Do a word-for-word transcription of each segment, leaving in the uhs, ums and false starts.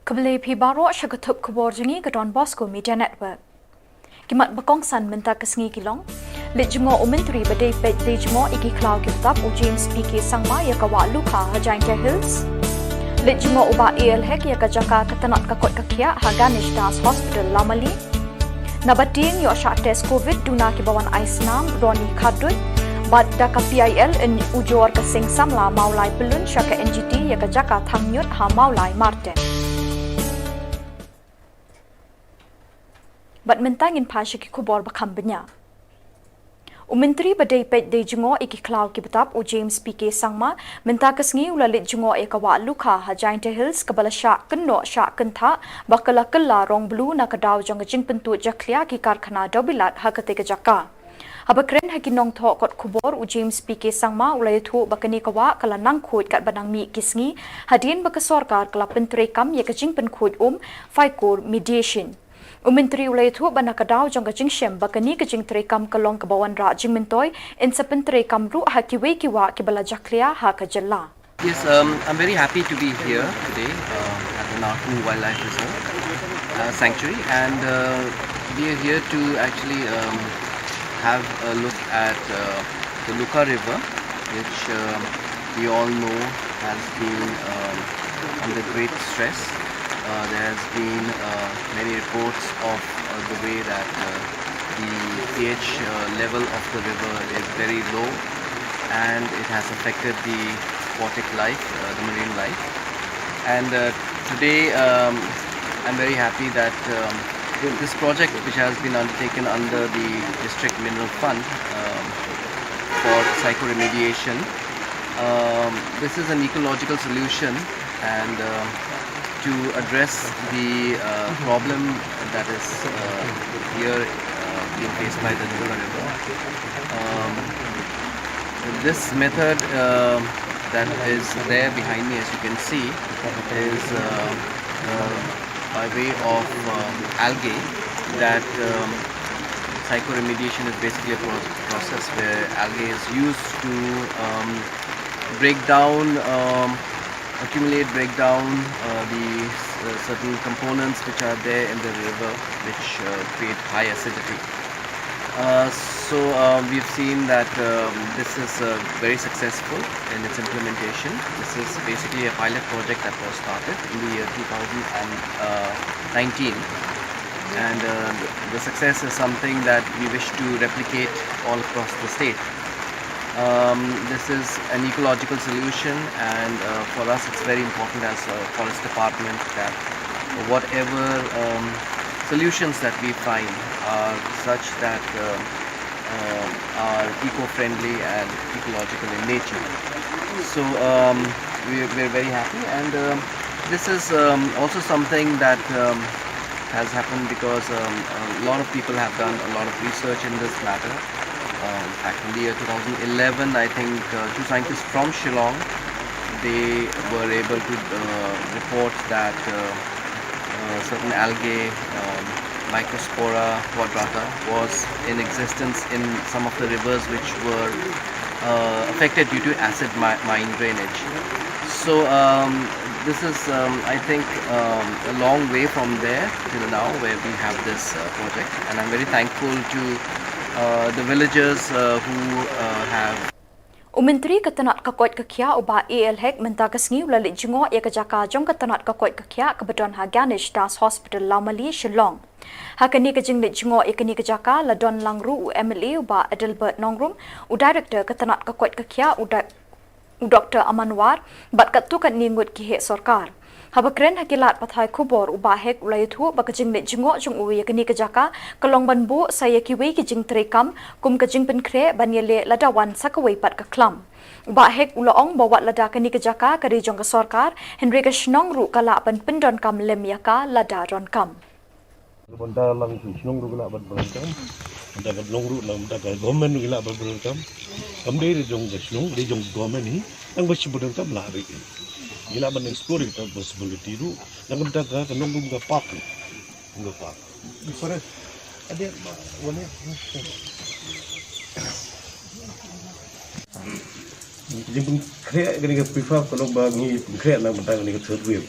Khublei phi baroh sha ka thup khubor jong ngi ka Don Bosco Media Network. Ki mat ba kongsan mynta ka sngi ki long: Leit jngoh u Myntri ba dei peit dei jngoh ïa ki khlaw ki btap u James P K Sangma ïa ka Wah Lukha ha Jaintia Hills. Leit jngoh u Bah A L Hek ïa ka jaka ka tnat ka koit ka khiah ha Ganesh Das Hospital Lawmali. Naba tieng ïoh shah test covid duna kiba wan ai snam Ronnie Kharduit. Bad da ka P I L yn ujor ka seng samla Mawlai Pyllun sha ka N G T ïa ka jaka Thangñiut ha Mawlai Marten. Bad mynta ngin phai sha ki khubor ba kham bniah. U Myntri ba dei peit dei jngoh ïa ki khlaw ki btap u James P K Sangma mynta ka sngi u la leit jngoh ïa ka Wah Lukha ha Jaintia Hills kaba la shah kynnoh shah kynthah ba ka la kylla rong blue na ka daw jong ka jingpyntud jakhlia ki karkhana dewbilat ha katei ka jaka. Haba kren ha ki nongthoh kot khubor u James P K Sangma u la ïathuh ba kane ka wah ka la nang khuid katba nang mih ki sngi hadien ba ka sorkar ka la pyntreikam ïa ka jingpynkhuid um Phaikor Mediation. U Myntri u la ïathuh ba na ka daw jong ka jingshem ba kane ka jingtreikam ka long kaba wanrah jingmyntoi, yn sa pyntreikam ruh ha kiwei ki wah kiba la jakhlia ha ka jylla. Yes, um, I'm very happy to be here today, uh, at the Naku Wildlife Reserve, uh, Sanctuary, and, uh, we are here to actually, um, have a look at, uh, the Lukha River, which, um, we all know has been, um, under great stress. Uh, there has been, uh, many reports of, uh, the way that, uh, the P H, uh, level of the river is very low, and it has affected the aquatic life, uh, the marine life. And, uh, today, um, I'm very happy that, um, this project, which has been undertaken under the District Mineral Fund, um, for psychoremediation, um, this is an ecological solution, and, um, to address the, uh, problem that is, uh, here, uh, being faced by the Lukha River. Um, this method, uh, that is there behind me, as you can see, is, uh, uh, by way of, um, algae that, um, psychoremediation is basically a pro- process where algae is used to, um, break down, um, accumulate, break down, uh, the, uh, certain components which are there in the river, which, uh, create high acidity. Uh, so, uh, we've seen that, um, this is, uh, very successful in its implementation. This is basically a pilot project that was started in the year two thousand nineteen, and, uh, the, the success is something that we wish to replicate all across the state. Um, this is an ecological solution, and, uh, for us, it's very important as a forest department that whatever, um, solutions that we find are such that, uh, uh, are eco-friendly and ecological in nature. So, um, we, we're very happy, and, um, this is, um, also something that, um, has happened because, um, a lot of people have done a lot of research in this matter. Uh, in fact, in the year two thousand eleven, I think, uh, two scientists from Shillong, they were able to, uh, report that, uh, uh, certain algae, um, Microspora quadrata, was in existence in some of the rivers which were, uh, affected due to acid mi- mine drainage. So, um, this is, um, I think, um, a long way from there till now where we have this, uh, project, and I'm very thankful to, uh, the villagers, uh, who, uh, have U Myntri ka tnat ka koit ka khiah u Bah A L Hek mynta ka sngi u la leit jngoh ïa ka jaka jong ka tnat ka koit ka khiah kaba don ha Ganesh Das Hospital Lawmali, Shillong. Ha kane ka jingleit jngoh ïa kane ka jaka la don lang ruh u M L A u Bah Adelbert Nongrum, u Director ka tnat ka koit ka khiah u, da- u Doktor Aman War, bad katto katne ngut ki heh sorkar. Haba kren ha ki lad pathai khubor u Bah Hek u la ïathuh ba ka jingleit jngoh jong u ïa kane ka jaka ka long ban buh sa ïa kiwei ki jingtreikam kum ka jingpynkhreh ban ïaleh lada wan sa kawei pat ka khlam. U Bah Hek u la ong ba wat lada kane ka jaka ka dei jong ka sorkar, hynrei ka shnong ruh ka lah ban pyndonkam lem ïa ka lada donkam. Mynta lang ka shnong ruh ka lah ban pyndonkam. Mynta ka shnong ruh, mynta ka government ruh ka lah ban pyndonkam. Kam dei jong ka shnong, dei jong ka government hi. Nang ba shu pyndonkam lah ri. Ngi lah ban explore ïa ka possibility ruh. Nang mynta ka, ka nong kum ka park ruh. Kum ka park. Di forest. Ada ba, wane. Jingpynkhreh kane ka P FAB ka long ba ngi pynkhreh nang mynta kane ka third wave.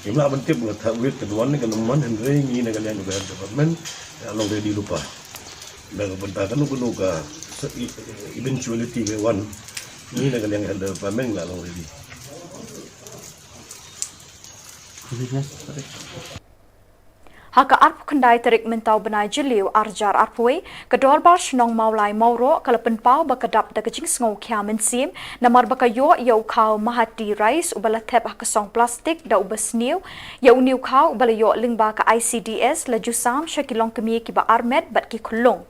Ngim lah ban tip nga thah wit ka duwan ne ka numan, hynrei ngi na ka liang ka health department la long ready lypa. Na ka bynta kano kano ka eventuality ka wan, ngi na ka liang health department la long ready. Ha ka arphew khyndai tarik mynta u bnai Jylliew arhajar arphew wei, ka Dorbar Shnong Mawlai Mawroh ka la pynpaw ba ka dap da ka jingsngewkhia mynsiem namar ba ka ïoh ïa u khaw Mahati rice uba la thep ha ka song plastik da u basniew. Ïa une u khaw uba la ïoh lyngba ka I C D S la ju sam sha ki longkmie kiba armet bad ki khyllung.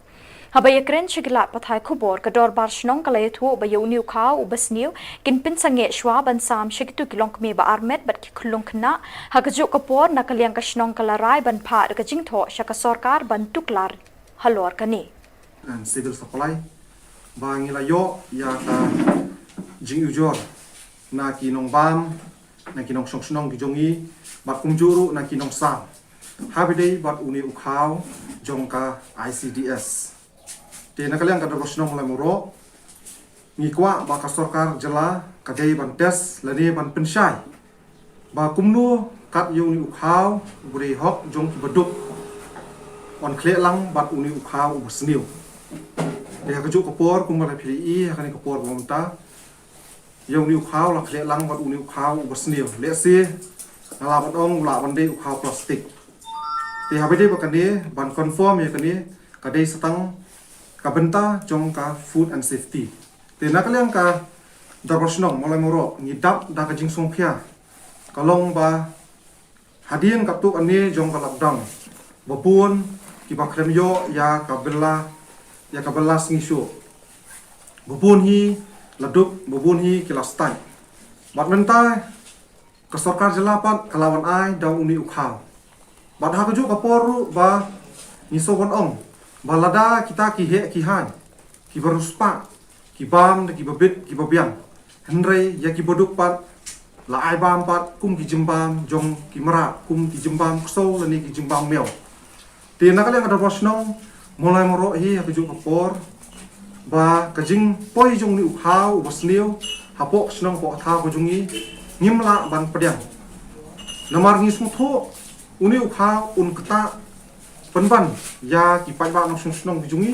Haba ïakren sha ki lad pathai khubor, ka Dorbar Shnong ka la ïathuh ba ïa une u khaw u basniew kin pynsangeh shuwa ban sam sha kito ki longkmie ba armet bad ki khyllung khynnah. Ha kajuh ka por, na ka liang ka shnong ka la rai ban phah da ka jingthoh sha ka sorkar ban tuklar halor kane. And Civil Supply ba ngi la ïoh ïa ka jingujor na ki nongbam, na ki nongshong shnong ki jong ngi, bad kumjuh ruh na ki nongsam, haba ïadei bad une u khaw jong ka I C D S. Te na ka liang ka Dorbar Shnong Mawlai Mawroh, ngi kwah ba ka sorkar jylla ka dei ban test lane ban pynshai ba kumno kat ïa une u khaw uba dei hok jong ki baduk yn khleh lang bad une u khaw u basniew. Te ha kajuh ka por, kumba la phi la ïohi ha kane ka por ba mynta, ïa une u khaw la khleh lang bad une u khaw u basniew. Lehse nga lah ban ong u lah ban dei u khaw plastik. Te haba ïadei bad kane, ban confirm ïa kane, ka dei sa tang ka bynta jong ka food and safety. Te na ka liang ka Dorbar Shnong Mawlai Mawroh, ngi dap da ka jingsngewkhia. Ka long ba hadien katto katne jong ka lockdown, ba bun kiba khlem ïoh ïa ka bylla, ïa ka bylla sngi shuh. Ba bun hi la duk, ba bun hi ki la stad. Bad mynta ka sorkar jylla pat ka la wan ai da une u khaw. Bad ha kajuh ka por ruh ba ngi sngewbha ban ong ba lada kita ki heh ki haiñ, kiba riewspah, ki bam da kiba bit kiba biang, hynrei ïa ki baduk pat la ai bam pat kum ki jingbam jong ki mrad, kum ki jingbam ksew lane ki jingbam miaw. Te na ka liang ka Dorbar Shnong Mawlai Mawroh hi ha kajuh ka por ba ka jingpoi jong une u khaw u basniew hapoh ka shnong, hapoh ka thaw ka jong ngi, ngim lah ban pdiang. Namar ngi sngewthuh une u khaw un ktah pynban ïa ki paidbah nongshong shnong ki jong ngi,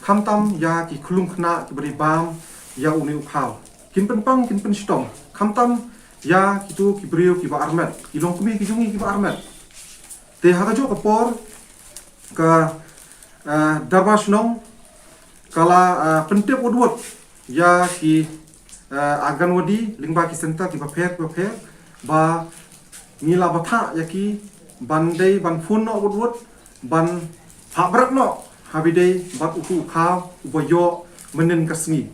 khamtam ïa ki khyllung khynnah kiba dei bam ïa une u khaw. Kin pynpang, kin pynshitom, khamtam ïa kito ki briew kiba armet, ki longkmie ki jong ngi kiba armet. Te ha kajuh ka por ka, eh, Dorbar Shnong ka la, eh, pyntip wut wut ïa ki, eh, Anganwadi lyngba ki centre kiba pher kiba pher ba ngi la bthah ïa ki ban dei ban phone noh wut wut, ban phah bret noh haba ïadei bad utu u khaw uba ïoh mynnin ka sngi.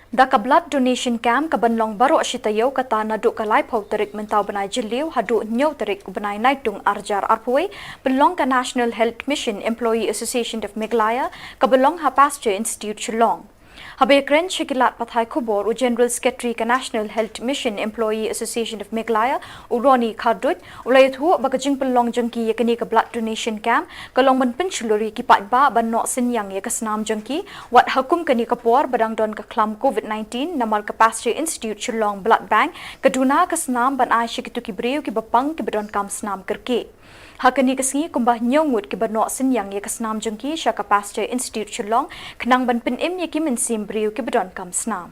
Da ka blood donation camp kaban long baroh shi taïew, kata naduh ka laiphew tarik mynta u bnai Jylliew haduh hynñiew tarik u bnai Naitung arhajar arphew wei, pynlong ka National Health Mission Employee Association of Meghalaya kaba long ha Pasteur Institute Shillong. Haba ïakren sha ki lad pathai khubor, u General Secretary ka National Health Mission Employee Association of Meghalaya, u Ronnie Kharduit, u la ïathuh ba ka jingpynlong jong ki ïa kane ka blood donation camp ka long ban pynshlur ïa ki paidbah ban noh synñiang ïa ka snam jong ki, wat ha kum kane ka por ba dang don ka khlam covid nineteen, namar ka Pasteur Institute Shillong Blood Bank ka duna ka snam ban ai sha kito ki briew kiba pang kiba donkam snam kyrkieh. Ha kane ka sngi kumba hynñiew ngut kiba noh synñiang ïa ka snam jong ki sha ka Pasteur Institute Shillong khnang ban pynim ïa ki mynsiem briew kiba donkam snam.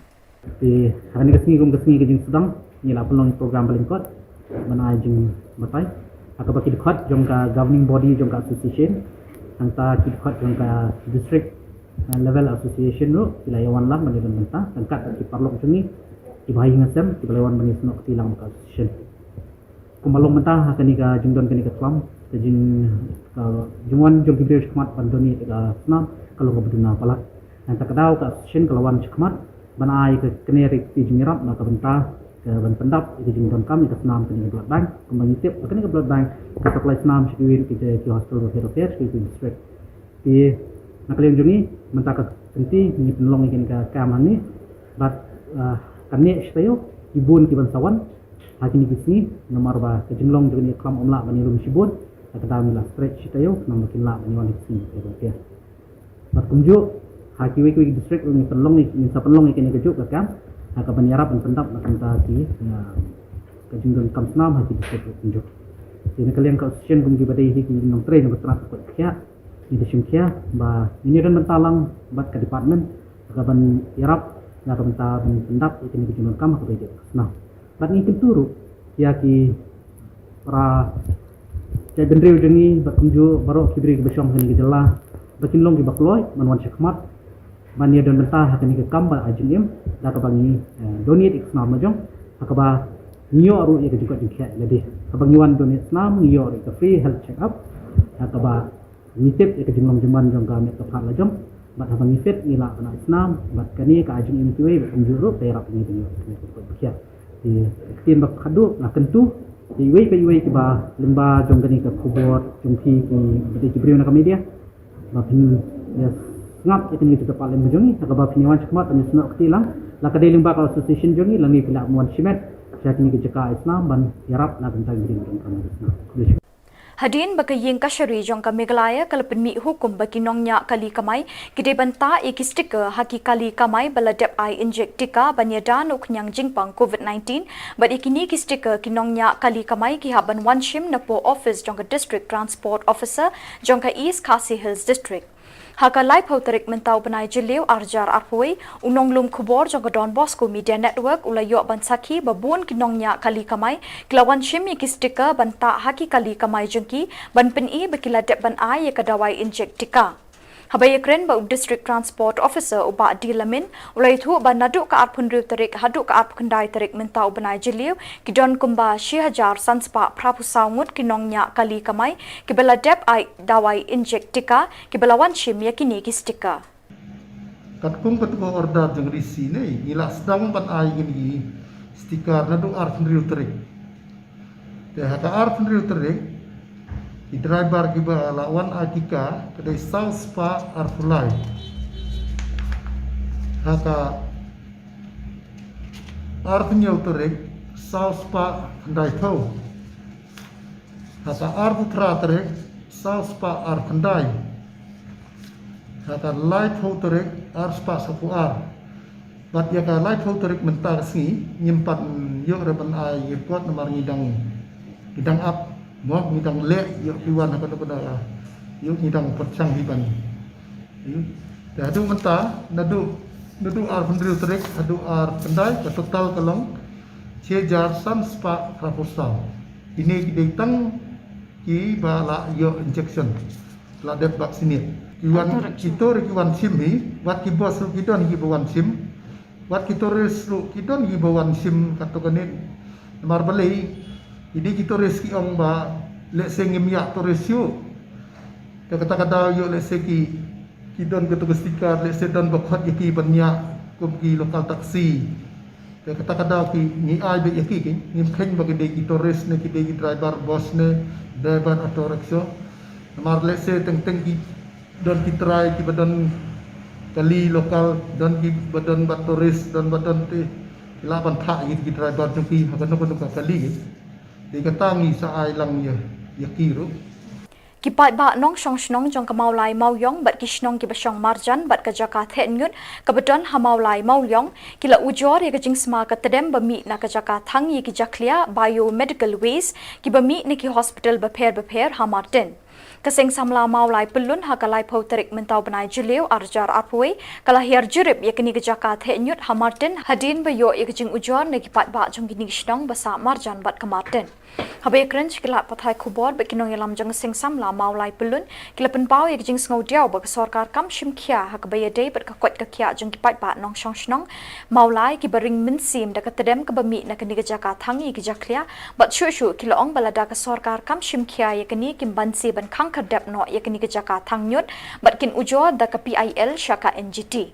Te ha kane ka sngi kum ka sngi ka jingsdang, ngi la pynlong ïa ka program ba lyngkot ban ai jingbatai ha kaba ki dkhot jong ka governing body jong ka association, nangta ki dkhot jong ka district, eh, level association ruh ki la ïa wan lang ban ïa don bynta ryngkat bad ki paralok jong ngi kiba ha ïing ha sem kiba la ïa wan ban ïa snoh kti lang bad ka association. Kumba long mynta ha kane ka jingdon kane ka khlam, ka jing, ka jingwan jong ki briew shakhmat ban donate ïa ka snam ka long kaba duna palat. Nangta ka daw ka association ka la wan shakhmat ban ai ka kane ruh ka jingïarap na ka bynta ka ban pyndap ïa ka jingdonkam ïa ka snam kane ka blood bank. Kumba ngi tip ba kane ka blood bank ka supply snam sha kiwei ki, ki hospital bapher bapher sha kiwei ki district. Te na ka liang jong ngi mynta ka kynti ngi pynlong ïa kane ka camp hangne bad, ah, kane shi taïew ki bun ki ban sa wan ha kine ki sngi, namar ba ka jinglong jong kane ka khlam ym lah ban ïalum shibun, ka daw ngi la stretch shi taïew khnang ba kin lah ban ïa wan ha ki sngi bapher bapher. Bad kumjuh ha kiwei kiwei ki district ruh ngi pynlong, ngi sa pynlong ïa kane kajuh ka camp ha kaban ïarap ban pyndap na ka bynta ki, ah, jingdonkam snam ha ki district kumjuh. Te na ka liang ka association kum kiba dei hi ki nongtrei nongtrei ka koit khiah, ngi da shim khiah ba ngin ïa don bynta lang bad ka department ha ka ban ïarap na ka bynta ban pyndap ïa kine ki jingdonkam ha kaba ïadei bad ka snam. Bad ngi kyntu ruh ïa ki para jaitbynriew jong ngi bad kumjuh baroh ki briew kiba shong ha kane ka jylla ba kin long kiba kloi ban wan shakhmat ban ïa don bynta ha kane ka kam ba ai jingim da kaba ngi, eh, donate ïa ka snam la jong ha kaba ngi ïoh ruh ïa ka jingkoit jingkhiah ïa lade. Haba ngi wan donate snam ngi ïoh ruh ïa ka free health check up ha kaba ngi tip ïa ka jinglong jingman jong ka met ka phad la jong bad haba ngi fit ngi lah ban ai snam bad kane ka ai jingim kiwei bad kumjuh ruh ka ïarap ïa ngi ban ïoh ïa ka jingkoit jingkhiah. Te ka ktien ba khadduh nga kyntu ïa iwei pa iwei kiba lyngba jong kane ka khubor jong phi kiba dei ki briew na ka media ba phin ïa sngap ïa kane ka jaka patlem jong ngi ha kaba phin ïa wan shakhmat ban ïa snoh kti lang la ka dei lyngba ka association jong ngi lane phi lah ban wan shimet sha kane ka jaka ai snam ban ïarap na ka bynta ki briew jong ka snam. Hadien ba ka ïing kashari jong ka Meghalaya ka la pynmih hukum ba ki nongñiah kali kamai ki dei ban tah ïa ki sticker ha ki kali kamai ba la dep ai injek tika ban ïada na u khñiang jingpang covid nineteen. Bad ïa kine ki sticker ki nongñiah kali kamai ki hap ban wan shim na poh office jong ka District Transport Officer jong ka East Khasi Hills District. Ha ka laiphew tarik mynta u bnai Jylliew arhajar arphew wei, u nonglum khubor jong ka Don Bosco Media Network u la ïoh ban sakhi ba bun ki nongñiah kali kamai ki la wan shim ïa ki sticker ban tah ha ki kali kamai jong ki ban pyni ba ki la dep ban ai ïa ka dawai injek tika. Haba ïakren bad u District Transport Officer u Bah D Lamin u la ïathuh ba naduh ka arphew hynriew tarik haduh ka arphew khyndai tarik mynta u bnai Jylliew ki don kumba shi hajar san spah phraphew saw ngut ki nongñiah kali kamai kiba la dep ai dawai injek tika kiba la wan shim ïa kine ki sticker. Katkum kata ka order jong D C ne ngi la sdang ban ai kine ki sticker naduh arphew hynriew tarik. Te ha ka arphew hynriew tarik ki driver kiba la wan ai tika ka dei saw spah arphew lai. Ha ka arphew hynñiew tarik saw spah khyndai phew. Ha ka arphew phra tarik saw spah arphew khyndai. Ha ka laiphew tarik ar spah saphew ar. Bad ïa ka laiphew tarik mynta ka sngi ngim pat ïoh re ban ai report namar ngi dang ngi dang ap mo ngi dang leh ïoh ki wan ha ka dok da ïoh ngi dang pyrshang hi ban. Te haduh mynta naduh naduh arphew hynriew tarik haduh arphew khyndai ka total ka long shi hajar san spah phraphew saw. Kine ki dei tang kiba la ïoh injection la dep vaccinate. Ki wan ki tour ki wan shim hi wat ki bos ruh ki don kiba wan shim. Wat ki tourist ruh ki don kiba wan shim katto katne. Namar balei ki dei ki tourist ki ong ba lehse ngim ïa tourist ïoh. Te kata ka daw ïoh lehse ki ki don katto ka sticker lehse don ba khot ïa ki ban ïa kum ki local taxi. Te kata ka daw ki ngi ai beit ïa ki ki ngim kheiñ ba ki dei ki tourist ne ki dei ki driver bus ne driver auto rickshaw. Namar lehse teng teng ki don ki trai kiba don kali local don kiba don ba tourist don ba don te ki lah ban thah ïa ki driver jong ki ha kano kano ka kali. Te kata ngi sa ai lang ïa ïa ki ruh. Ki paidbah nongshong shnong jong ka Mawlai Mawiong bad ki shnong kiba shong marjan bad ka jaka theh ñiut kaba don ha Mawlai Mawiong ki la ujor ïa ka jingsma ka tdem ba mih na ka jaka thang ïa ki jakhlia biomedical waste kiba mih na ki hospital bapher bapher ha Martin. Ka seng samla Mawlai Pyllun ha ka laiphew tarik mynta u bnai Jylliew arhajar arphew wei ka la hiar jurip ïa kane ka jaka theh ñiut ha Martin hadien ba ïoh ïa ka jingujor na ki paidbah jong kine ki shnong ba sah marjan bad ka Martin. Haba ïakren sha ki lad pathai khubor bad ki nongïalam jong ka seng samla Mawlai Pyllun ki la pynpaw ïa ka jingsngewdiaw ba ka sorkar kam shim khia ha kaba ïadei bad ka koit ka khiah jong ki paidbah nongshong shnong Mawlai kiba ring mynsiem da ka tdem kaba mih na kane ka jaka thang ïa ki jakhlia bad shuh shuh ki la ong ba lada ka sorkar kam shim khia ïa kane kim banse ban khang khyrdep noh ïa kane ka jaka thang ñiut bad kin ujor da ka P I L sha ka N G T.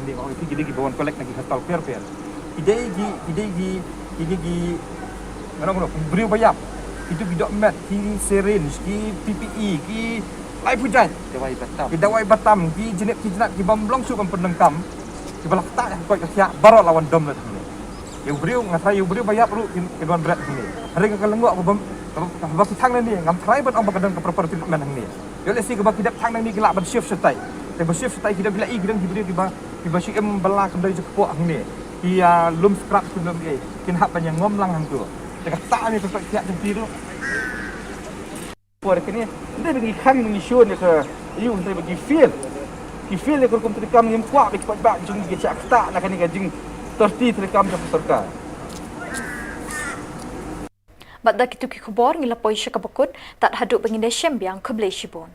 Ni ong ki dei ki ba wan collect na ki hospital per per. Ki dei ki ki dei ki ki dei ki ngano ngano ki briew ba ïap. Ki tu ki dohmet ki syringe ki P P E ki lai pujai. Dawai batam. Ki dawai batam ki jinep ki jinep ki bym long shuh ban pyndonkam. Ki ba la ktah ïa ka koit ka khiah baroh la wan dom lut hangne. Ïa u briew nga tharai ïa u briew ba ïap ruh kin kin wan bret hangne. Hynrei ka lyngngoh ka bym ka ba ki thang nangne ngam tharai ban ong ba ka don ka proper treatment hangne. Ïoh lehse kaba ki dep thang nangne ki lah ban shift shatai. Te ba shift shatai ki dep ki la i ki don ki briew kiba kiba shu im bylla kam dei jingkpoh hangne. Ki ïa lum scrap ki lum ei kin hap ban ïa ngom lang hangto. Kata ni tu tak tiap jempi tu. Por kini, ndai bagi khang bagi shun ya ke, iu ndai bagi feel. Ki feel ya ke rukom treikam ngim kwah bagi paidbah jong ngi ki chah kata na kani ka jingterti treikam jong sorkar. Bad da kitu ki khubor ngi la poi sha kaba kut, tad haduh ba ngin ïashem biang, khublei shibun.